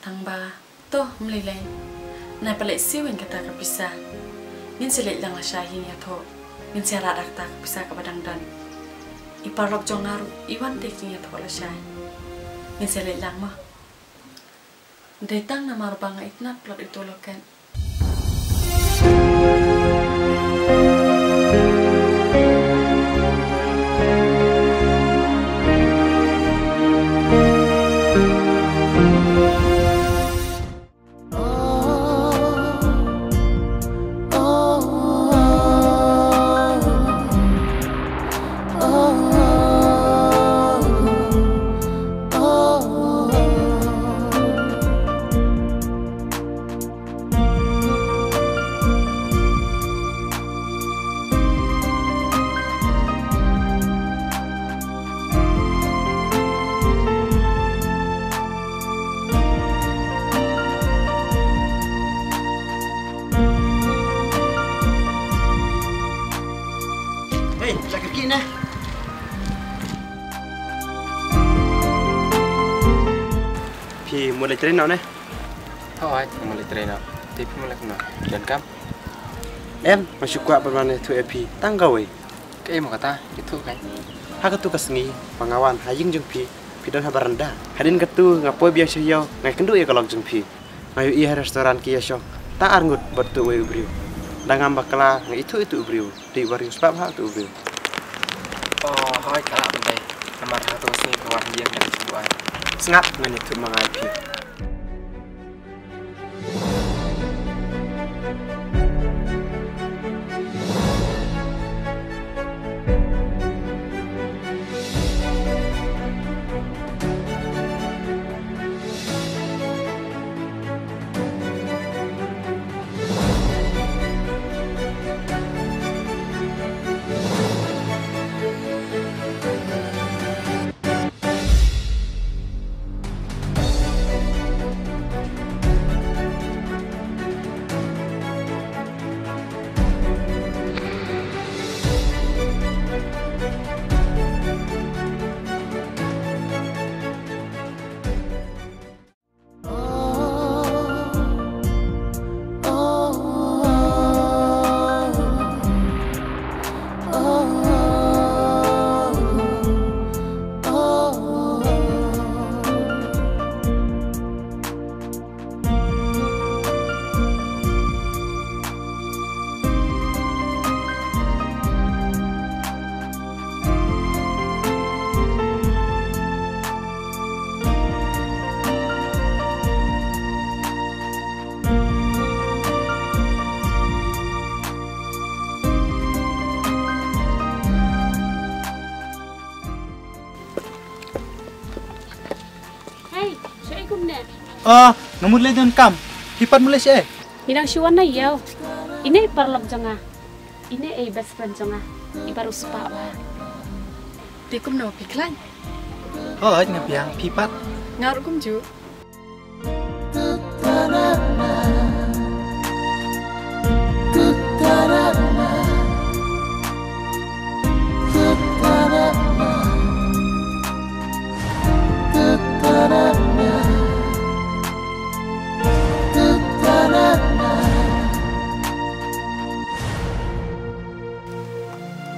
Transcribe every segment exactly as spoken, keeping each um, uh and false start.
Tang ba, to, ym lei lei. Nai pynleit siew ïa kata ka pisa. Ngin sa leit lang lashai hi ïathuh. Ngin sa rah da kata ka pisa kaba dang don. I paralok jong nga ruh i wan te ïathuh lashai. Ngin sa leit lang mo. Dei tang namar ba nga itynnad palat ïa uto u loket. Hei, sa kyrkieh ne. Phi mut leit trei noh ne? Hooid, nga mut leit trei noh. Te phi mut leit noh? Donkam? Em, nga shu kwah ban wan ïathuh ïa phi tang kawei. Kaei mo kata? Ïathuh kai. Ha katu ka sngi ba nga wan ha ïing jong phi, phi don ha baranda. Hadien katu nga poi biang sha ïew, nga ïakynduh ïa ka lok jong phi. Nga ïohi ha restaurant ki ïashong tang ar ngut bad uwei u briew. Da ngam bakla nga ithuh ïa utu u briew. Dei u ba riewspah bha utu u briew. Oh, hooid, ka lah ban dei. Namar ha katu ka sngi ka wan ha ïing da ka jingbuaid. Sngap, ngan ïathuh ma nga ïa phi. Hei, shaei kumne? Ah, nga mut leit donkam. Phi pat mut leit shaei? Ngi dang shu wan na ïew. Ine i paralok jong nga. Ine i best friend jong nga. I ba riewspah bha. Te kumno, phi khlaiñ? Hooid, nga biang. Phi pat? Nga ruh kumjuh.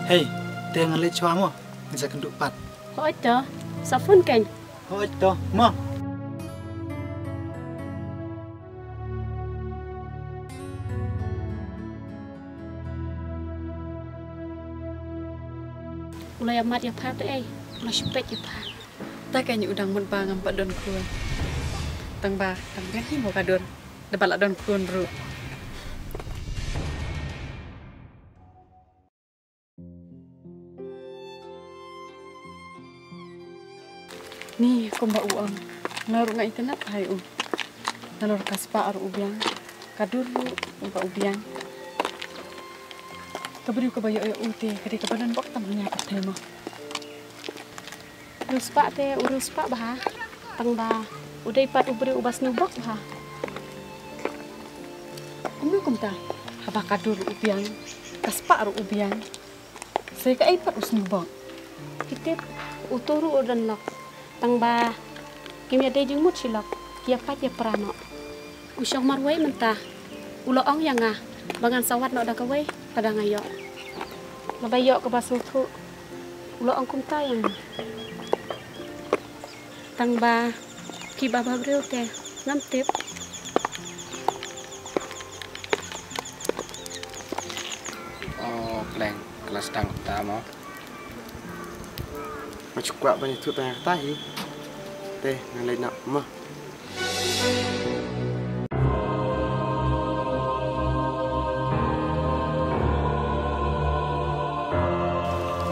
Hei, te ngan leit shuwa mo, ngan sa kynduh pat. Hooid to, sa phone kein. Hooid to, mo. U la ïa mad ïa pha te ei, u la shu peit ïa pha. Ta kein u dang mut ba ngam pat don khun. Tang ba, tang ba hi mo ka dur. Da ba la don khun ruh. Ni kumba u ong, nga ruh nga itynnad bha ïa u. Nalor ka spah ruh u biang, ka dur ruh u ba u biang. Ka briew kaba ïoh ïa u te ka dei kaba don bok tam ha ïa ka pyrthei mo. Riewspah te u riewspah bha, tang ba u dei pat u briew uba sniew bok bha. Kumno kumta, haba ka dur u biang, ka spah ruh u biang, sa kaei pat u sniew bok? Phi tip, uto ruh u don lok, tang ba kim ïadei jingmut shi lok. Ïa pait ïa pra noh. U shong marwei mynta. U la ong ïa nga ba ngan sa wad noh da kawei lada nga ïoh. Lada ïoh kaba sngewthuh, u la ong kumta ïa nga. Tang ba kiba bhabriew te ngam tip. Oh, pleng, klas tang ta mo. Nga shu kwah ban ïathuh tang kata hi. Te, ngan leit noh mo.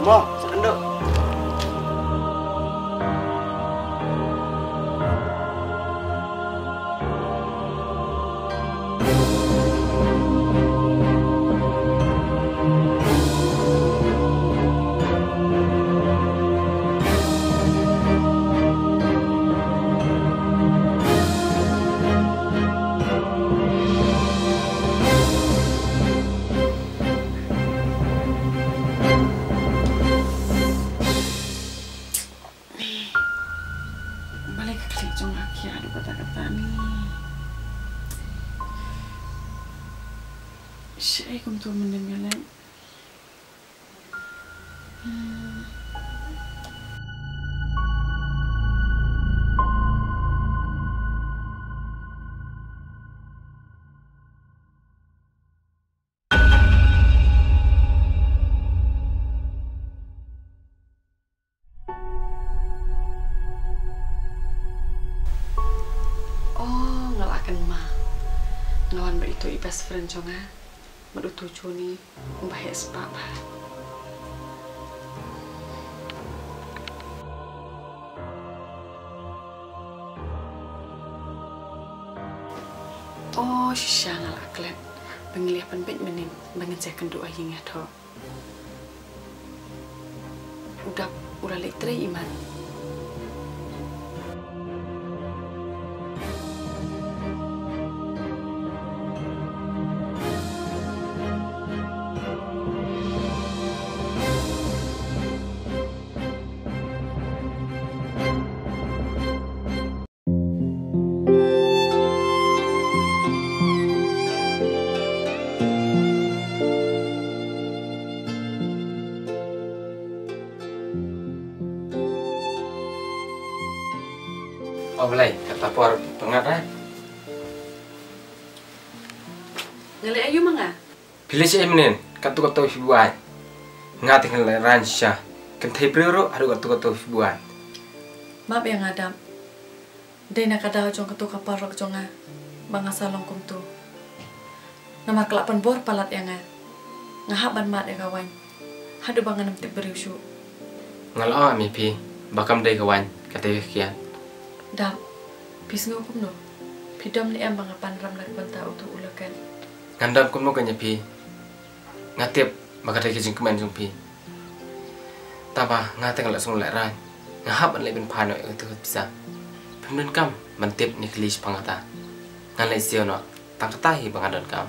Mo, sa kynduh. Balei ka khlieh jong nga khia haduh katta katta ni? Shaei kumto mynnin nga leh. Hmm. Oh, nga la kynmaw. Nga wan bad ito i best friend jong nga. Bad uto u Joni, uba heh spah bha. Oh, shisha nga la klet ba ngi leh pynbeit mynnin ba ngin sa ïakynduh ha ïing ha thoh. U Dap u la leit trei imat. O Blei, kata por pyngat eh. Nga leh aïu ma nga? Phi leh shaei mynnin, katto katto phi buaid. Nga te nga lehraiñ shisha. Kynthei briew ruh haduh katto katto phi buaid. Map ïa nga Dap. Dei na ka daw jong kato ka paralok jong nga ba nga sa long kumto. Namar ka la pynbor palat ïa nga. Nga hap ban mad ïa ka waiñ haduh ba ngan ym tip briew shuh. Nga la ong em ïa phi ba kam dei ka waiñ, ka dei ka kiad. Dap, phi sngew kumno? Phi dom ne em ba nga pan ram na ka bynta uto u loket? Ngan dom kumno kein ïa phi? Nga tip ba ka dei ka jingkmen jong phi. Tangba nga te nga la sngew lehraiñ. Nga hap ban leit ban phai noh ïa kato ka pisa. Phim donkam ban tip ne khlieh shaphang kata. Ngan leit siew noh. Tang kata hi ba nga donkam.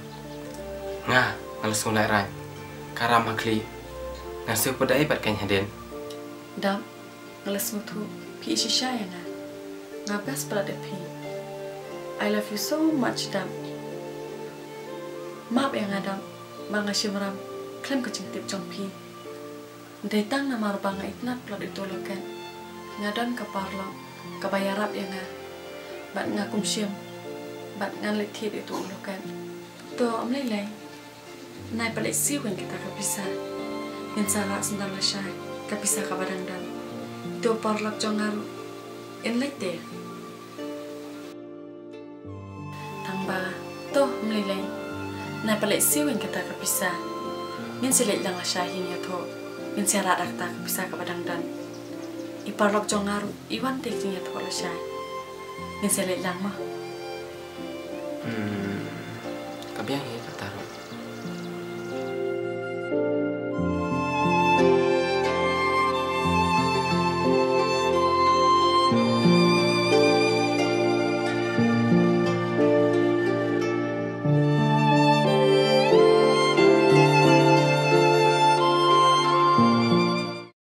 Nga, nga la sngew lehraiñ. Ka ram ha khlieh. Ngan siew pat da ei pat kein hadien. Dap, nga la sngewthuh phi ïeit shisha ïa nga. Nga best palat ïa phi. I love you so much, Dap. Map ïa nga, Dap, ba nga shim ram khlem ka jingtip jong phi. Dei tang namar ba nga itynnad palat ïa uto u loket. Nga don ka paralok kaba ïarap ïa nga. Bad nga kum shim. Bad ngan leit thied ïa uto u loket. To, ym lei lei. Nai pat leit siew ïa kata ka pisa. Ngin sa rah sngewdang lashai ka pisa kaba dang don. Uto u paralok jong nga ruh yn leit te. Tangba, to, ym lei lei. Nai pat leit siew ïa kata ka pisa. Ngin sa leit lang lashai ha ïing ïathoh. Ngin sa rah da kata ka pisa kaba dang don. I paralok jong nga ruh i wan te ka jingïathoh lashai. Ngin sa leit lang mo. Hmm, ka biang hi.